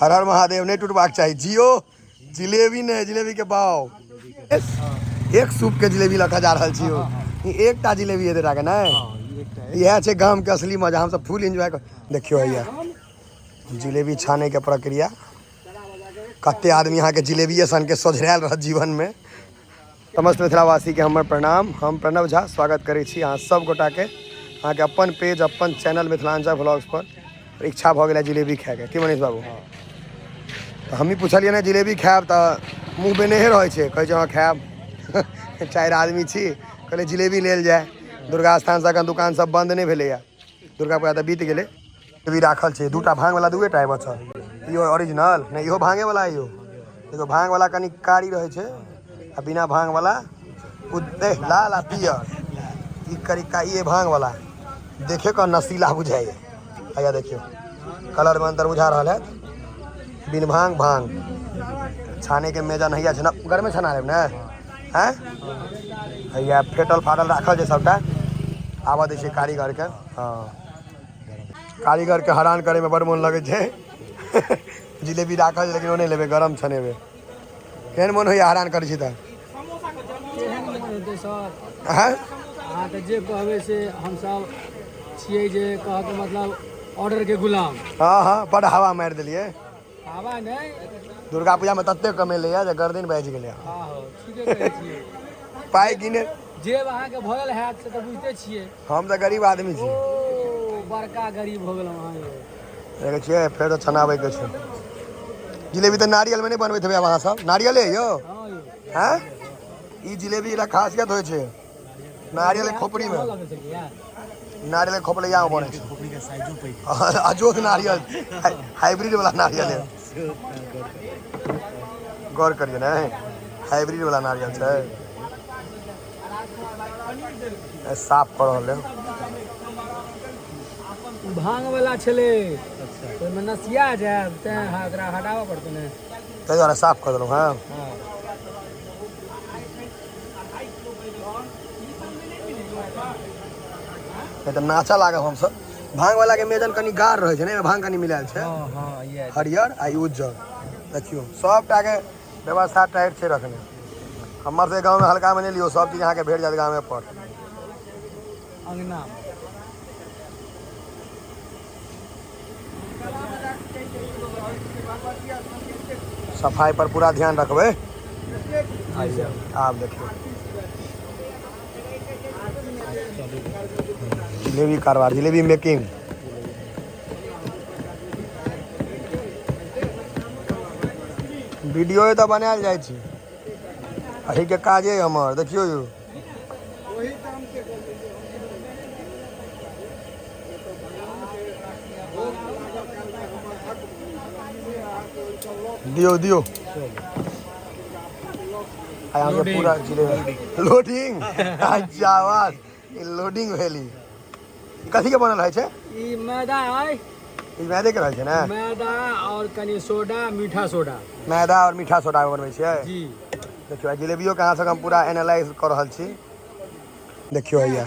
हर हर महादेव नहि टूटबाक चाही। जियो जिलेबी नहि, जिलेबी के बाव। एक सूप के जिलेबी लऽ कऽ जा रहल छी। ई एकटा जिलेबी हेतै टाके नहि? इएह छै गाम के असली मजा। हमसब फुल एंजॉय कर। देखियौ हैया जिलेबी छाने के प्रक्रिया। कते आदमी अहाँके जिलेबिए सनके सोझरायल रहत जीवनमे। समस्त मिथिलावासीके हमर प्रणाम। हम प्रणव झा स्वागत करै छी अहाँ सब गोटाके अहाँके अपन पेज अपन चैनल मिथिलांचल व्लॉग्स पर। इच्छा भऽ गेलै जिलेबी खायके। की मनीष बाबू? तऽ हमही पुछलियै ने जिलेबी खायब तऽ मुँह बेनेहे रहै छै, कहै छै हँ खायब। 4 आदमी छी, कहलियै जिलेबी लेल जाय। दुर्गा स्थानसँ एखन दुकान सब बन्द नहि भेलैए, दुर्गा पूजा तऽ बीत गेलै। जिलेबी राखल छै दूटा, भांगवला दूए टा बचल। इहो ओरिजिनल नहि, इहो भांगेवला। इहो देखियौ, भांगवला कनि कारी रहै छै आ बिना भांगवला लाल आ पियर। ई करिका ई भांगवला देखे कऽ नशीला बुझाइए। हैया देखियौ, कलरमे अंतर बुझा रहल है। बिन भांग भांग छाने के मेजन हैया छै ने, गरमे छना लेब ने। हैं हैया फेटल फाटल राखल छै सबटा। आबऽ दै छै कारीगरके। हँ, कारीगरके हरान करैमे बड़ मोन लगै छै। जिलेबी राखल छै लेकिन ओ नहि लेबै, गरम छनेबै। केहन मोन होइए हरान करै छी तऽ? केहन मोन हेतै सर? आँय? अहाँके जे कहबै से हमसब छियै, जे कहऽके मतलब ऑर्डरके गुलाम। हँ हँ, बड़ हवा मारि देलियै। हवा नहि। दुर्गा पूजामे तते कमेलैए जे गर्दन बाजि गेलै। हँ हँ, ठीके कहै छियै। पाइ गिने जेब अहाँके भरल हैत से तऽ बुझिते छियै। हम तऽ गरीब आदमी छी। ओ बड़का गरीब हो गेलहुँ अहाँ यौ। देखै छियै, फेर छनाबैके छै जिलेबी। तऽ नारियलमे नहि बनबैत हेबै आब अहाँ सब? नारियले यौ? हँ यौ। हैं, ई जिलेबी लए खासियत होइ छै नारियल के खोपड़ीमे। अहाँ लगै छलियै। नारियल के खोपड़ियामे बनै छै। खोपड़ी के साइजो पैघ। अजोध नारियल, हाइब्रिड वाला नारियल है। गौर करियौ ने, हाइब्रिड वाला नारियल छै। साफ कऽ रहल है। भांग वाला छलै, ओहिमे नसिया जायब, तें एकरा हटाबऽ पड़तै ने। ताहि दुआरे साफ कऽ देलहुँ। हँ। हँ। नहि तऽ नाचऽ लागब हमसब। भांग वाला के मेजन कनि गाढ़ रहै छै ने, एहिमे भांग कनि मिलायल छै। हँ हँ, इएह हरियर आ ई उज्जर। देखियौ, सबटा के व्यवस्था टाइट छै रखने। हमर सबके गाँवमे हल्कामे नहि लियौ, सब चीज अहाँके भेट जायत गामे पर। अंगना। सफाई पर पूरा ध्यान रखबै। आब देखियौ जिलेबी कारबार, जिलेबी मेकिंग। वीडियो तऽ बनायल जाइ छै, एहिके काजे हमर। देखियौ यौ, दियौ दियौ। आ यहाँ के पूरा जिलेबी लोडिंग। अच्छा, बस ई लोडिंग भेली। ई कथी के बनल होइ छै? ई मैदा है। ई मैदे के रहै छै ने? मैदा और कनि सोडा, मीठा सोडा। मैदा और मीठा सोडा के बनबै छियै। जी। देखियौ, आ जिलेबियो के अहाँ सबके हम पूरा एनालाइज कऽ रहल छी। देखियौ हैया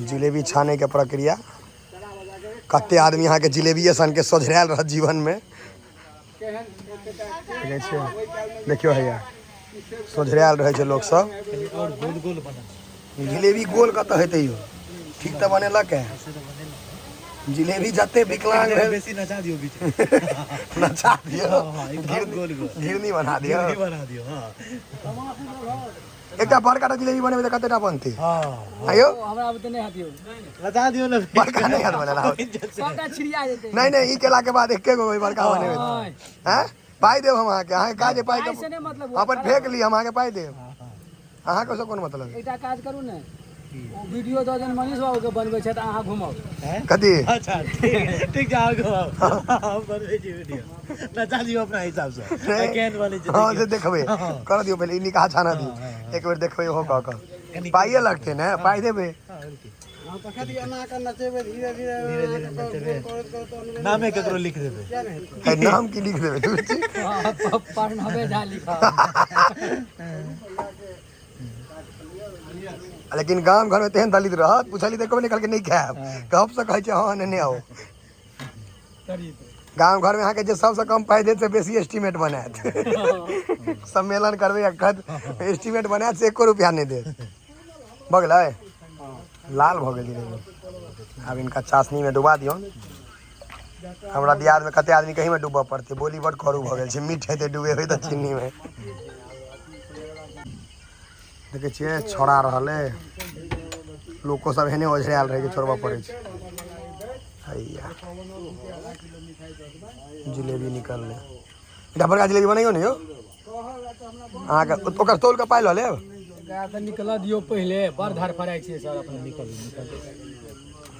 जिलेबी छाने के प्रक्रिया। कते आदमी अहाँके जिलेबिए सनके सोझरायल रहत जीवनमे। देखै छियै, देखियौ हैया सोझरायल रहै छै लोक सब। और गोल गोल बनल जिलेबी। गोल कतऽ हेतै यौ? ठीक तऽ बनेलक है जिलेबी। जते विकलांग भेल बेसी नचा दियौ बीच में। नचा दियौ। हँ, एकदम गोल गोल। घिरनी बना दियौ। घिरनी बना दियौ, हँ। एकटा बड़का टा जिलेबी बनेबै तऽ कतेटा बनतै? हँ। आयौ। ओ हमरा बुते नहि हैत यौ। नचा दियौ ने। बड़का नहि हैत बनेला। सबटा छिड़िया जेतै। नहि नहि, ई केला के बाद एके गो बड़का बनेबै। नहि। हैं, पाइ देब हम अहाँके। अहाँके काज अइ पाइ पाइ से नहि मतलब। अपन फेक ली, हम अहाँके पाइ देब। अहाँके ओहिसँ कोन मतलब? एकटा काज करू ने, ओ वीडियो दऽ देन मनीष बाबू के, बनबै छै तऽ अहाँ घुमब। कथी? अच्छा, ठीक ठीक छै, आगू आउ। हम बनबै छी वीडियो, नचा दियौ अपना हिसाबसँ। केहन बनै छै। हँ, से देखबै। कर दियौ पहिले, ई निकाह छाना दियौ। एक बेर देखबै ओहो कऽ कऽ। पाइए लगतै ने, पाइ देबै। धीरे धीरे नचेबै, नामे ककरो लिख देबै। है, नाम की लिख देबै तू छी? प्रणवे झा लिखा। लेकिन गाम घरमे तेहन दलित रहत, पुछली तऽ कहबे नहि, कहलकै नहि खायब। गपसँ कहै छै हँ, नेने आउ। गाँव घरमे अहाँके जे सबसँ कम पाइ देत से बेसी एस्टीमेट बनायत। सम्मेलन करबै आ कहत एस्टीमेट बनायत से एको रुपया नहि देत। भऽ गेलै, लाल भऽ गेल जिलेबी। आब इनका चाशनीमे डुबा दियौन। हमरा दियादमे कते आदमी कहीँमे डूबऽ पड़तै। बोली बड़ करू भऽ गेल छै, मीठ हेतै डुबेबै तऽ चीनीमे। देखै छियै छोड़ा रहल है, लोको सब एहने ओझरायल रहै कि छोड़बऽ पड़ै छै। हैया जिलेबी निकललै। एकटा बड़का जिलेबी बनैयौ ने यौ अहाँके, ओकर तौल के पाइ लऽ लेब। एकरा तऽ निकलऽ दियौ पहिले, बड़ धड़फड़ाइ छियै सर अपने। निकल निकल,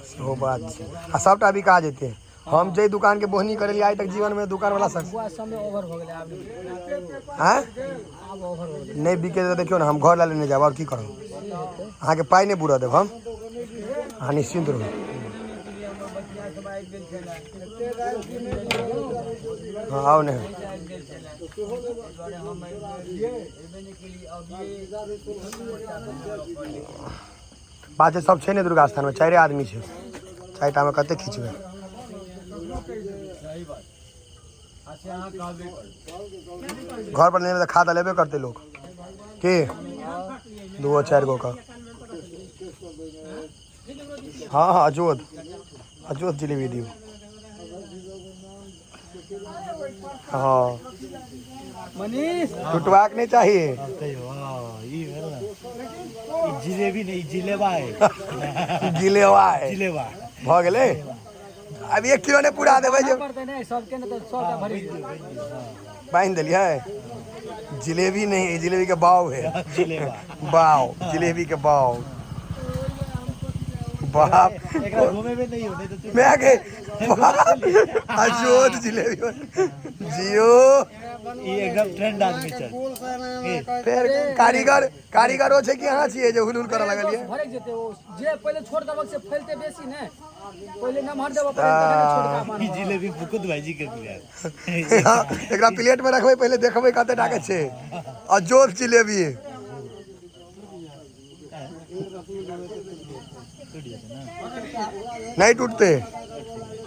सेहो बात छै आ सभटा बिका जेतै। हम जाहि दुकानके बोहनी करेलियै आइ तक जीवनमे दुकान वाला सब बुआ समय ओवर भऽ गेलै आब। आँय? आब ओवर भऽ गेलै। नहि बिके तऽ देखियौ ने, हम घर लए लेने जायब। आओर की करब? अहाँके पाइ नहि बुरऽ देब हम, अहाँ निश्चिन्त रहू। हँ, आउ ने। बात छै सब छै ने दुर्गा स्थानमे, चारिए आदमी छै, चारिटामे कते खिचबै? घर पर नहि तऽ खा तऽ लेबे करतै लोक की दूगो चारि गो के। हँ हँ, अजोध अजोध जिलेबी दियौ। हँ। मनीष। टुटबाक नहि चाही। कहियो, हँ, ई भेल ने, ई जिलेबी नहि, ई जिलेबा है। गिलेवा है। जिलेबा। भऽ गेलै। आब 1 किलो नहि पूरा देबै जे पड़तै नहि सबके, ने तऽ 100 टा भरि जेतै। बान्हि देलियै। जिलेबी नहीं, जिलेबी के बाव है। जिलेबा। बाव, जिलेबी के बाव, बाप। एकरा घुमेबे नहीं हो, नहीं तो तू मैं के अजोध जिलेबी जियो। ई एकदम ट्रेंड आदमी छै। फेर कारीगर कारीगरो छै कि अहाँ छियै जे हुल हुल करऽ लगलियै? भरक जेतै ओ, जे पहिले छोड़ देबक से फैलते बेसी ने, पहिले नमहर देबऽ पड़ै तखन ने छोटका ई बनब। जिलेबी मुकुंद भाईजी के मिला। हाँ, एकरा प्लेट में रखबै, पहिले देखबै कते टा के छै। अजोध जिलेबी। नहि टूटते,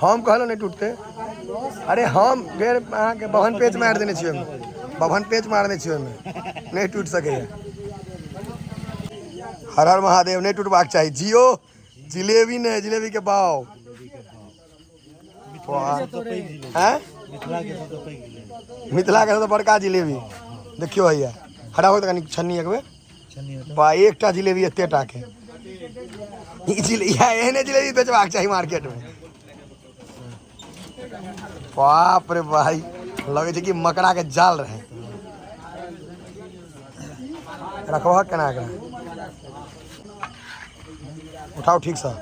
हम कहलहुँ नहि टूटते। अरे हम फेर अहाँके बभन पेच मारि देने छियै ओहिमे, बभन पेच मारने छियै ओहिमे, नहि टूटि सकैए। हर हर महादेव, नहि टूटबाक चाही। जियो जिलेबी नहि, जिलेबी के बाव। हैं। मिथिला के सबसँ पैघ जिलेबी। मिथिला के सबसँ बड़का जिलेबी देखियौ हैया। हटाबो तऽ कनि छन्नी एक बेर। छन्नी होतै। बा, एकटा जिलेबी एते टा के। ई जिले इएह एहने जिलेबी बेचबाक चाही मार्केट में। बाप रे भाई, लगै छै कि मकड़ा के जाल रहे। रखबह केना एकरा? उठाओ ठीकसँ,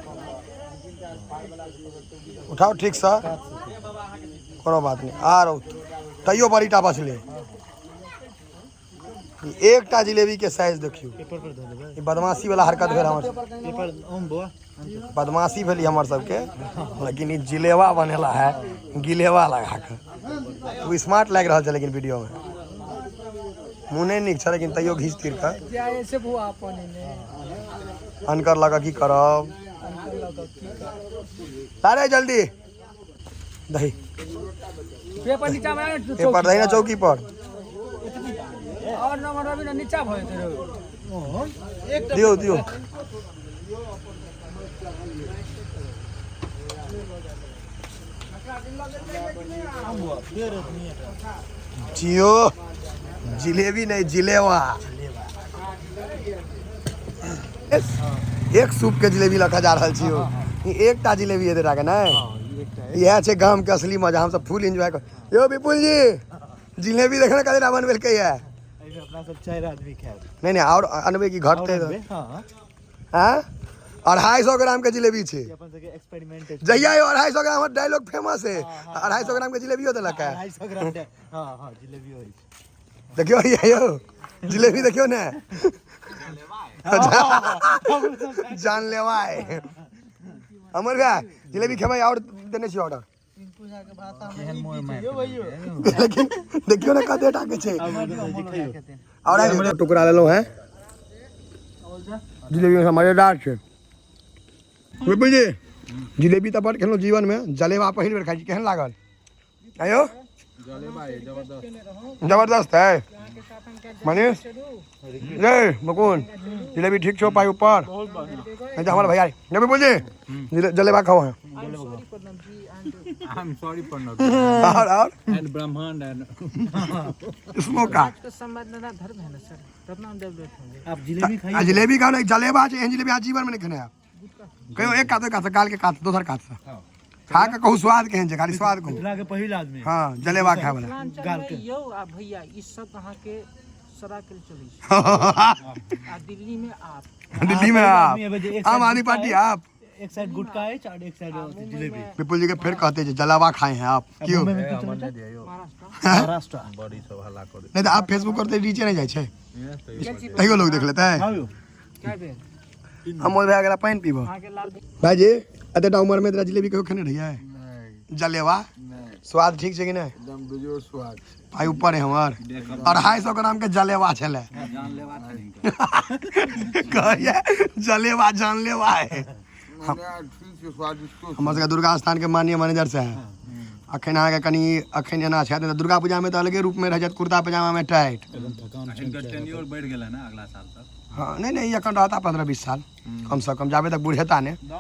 उठाओ ठीकसँ। कोनो बात नहि। आर तैयो बड़ीटा बचलै। ई एकटा जिलेबी के साइज देखियौ। पेपर पर धऽ देबै। ई बदमाशी वाला हरकत भेल हमर। पेपर ओम बौआ। बदमाशी भेली हमर सबके, लेकिन ई जिलेबा बनेला है गिलेबा लगा के। ओ स्मार्ट लागि रहल छै, लेकिन वीडियो में मुँह नहि नीक छै, लेकिन तैयो घीच तीर कऽ। जे से बुआ अपन एने अनकर लऽ कऽ की करब? अनकर लऽ कऽ की करब? अरे जल्दी दही। पेपर नीचा मे। पेपर दही ने चौकी पर। और नंबर रवि ने नीचा भऽ जेतै रौ। दियौ दियौ। जियो जिलेबी नहीं, जिलेवा। एक सूप के जिलेबी लऽ कऽ जा रहल छी यौ। ई एकटा जिलेबी हेतै टाके नहि? इएह छै गाम के असली मजा। हमसब फुल एंजॉय कर। यौ विपुल जी, जिलेबी देखने कतेटा बनबेलकै ये। एहिमे अपना सब चारि आदमी खायब। नहि नहि, आओर अनबै कि घटतै? आओर अनबै, हँ। आँय, 250 ग्राम के जिलेबी छै। ई अपन सबके एक्सपेरिमेंट। जहिया यो 250 ग्राम हमर डायलॉग फेमस है, 250 ग्राम के जिलेबियो देलक है। 250 ग्राम के, हँ हँ, जिलेबी होइ छै। देखियौ ये यौ जिलेबी देखियौ ने, जानलेवा है। अमर भैया, जिलेबी खेबै? आओर देने छी ऑर्डर, लेकिन देखियौ ने कते टा के छै। और आइ टुकड़ा लेलहुँ हैं जिलेबी में, मजेदार छै। विपुल जी, जिलेबी तऽ बड़ खेलहुँ जीवनमे, जलेबा पहिल बेर खाइ छी। केहन लागल? आयो जबरदस्त है मनीष। जय मुकुंद, जिलेबी ठीक छो पाई ऊपर नहीं तो हमारे भैया जब बोलिए जलेबा खाओ है। I am sorry Pranav. और एंड ब्रह्मांड एंड स्मोक का संवाददाता धर्म है ना सर, तब ना हम डेवलप होंगे। आप जिलेबी खाइए। आ जिलेबी खाओ ना, एक जलेबा छै, एहन जिलेबी अहाँ जीवन में नहीं खेने आब। कहियो एक कात, एक कात गाल के कात, दोसर कात से खा के कहू स्वाद केहन छै, खाली स्वाद कहू। मिथिला के पहिल आदमी। हाँ, जलेबा खाए वाला। मिथिलांचल में यौ आ भैया ई सब अहाँके सदा के लिए चलै छै आ दिल्ली में आप दिल्ली में आप आम आदमी पार्टी आप। एक साइड गुटखा अछि और एक साइड जिलेबी। विपुल जी के फिर कहते जे जलेबा खाए हैं आप क्यों? मुंबई में की चलै छै? महाराष्ट्र। महाराष्ट्र। बड़ी सब हल्ला कर। नहीं तो आप फेसबुक करते नीचे नहीं जाइ छै, तैयो लोग देख लेते हैं। हाँ यौ। क्या भेल? हम भए गेला पानि पीबो। अहाँके लाल भाईजी, एतेटा उम्र में तोरा जिलेबी कहियो खेने रहियै? जलेबा स्वाद ठीक छै कि नहि? एकदम बेजोड़ स्वाद छै। भाई ऊपर है हमर 250 ग्राम के जलेबा छलै। कहैया जलेबा जानलेवा है। नहि, ठीक छै, स्वादिष्टो। हमर सबके दुर्गा स्थान के माननीय मैनेजर साहब अखन अहाँके कनि अखन एना छथि, नहि तऽ दुर्गा पूजा में तऽ अलगे रूप में रह जायत, कुर्ता पजामा में टाइट। हिनकर टेन्योर बढ़ि गेलै ना अगला साल तक। हाँ, नहीं नहीं, एखन रहता 15-20 साल कम से कम, जाबे तक बुढ़ेता ने।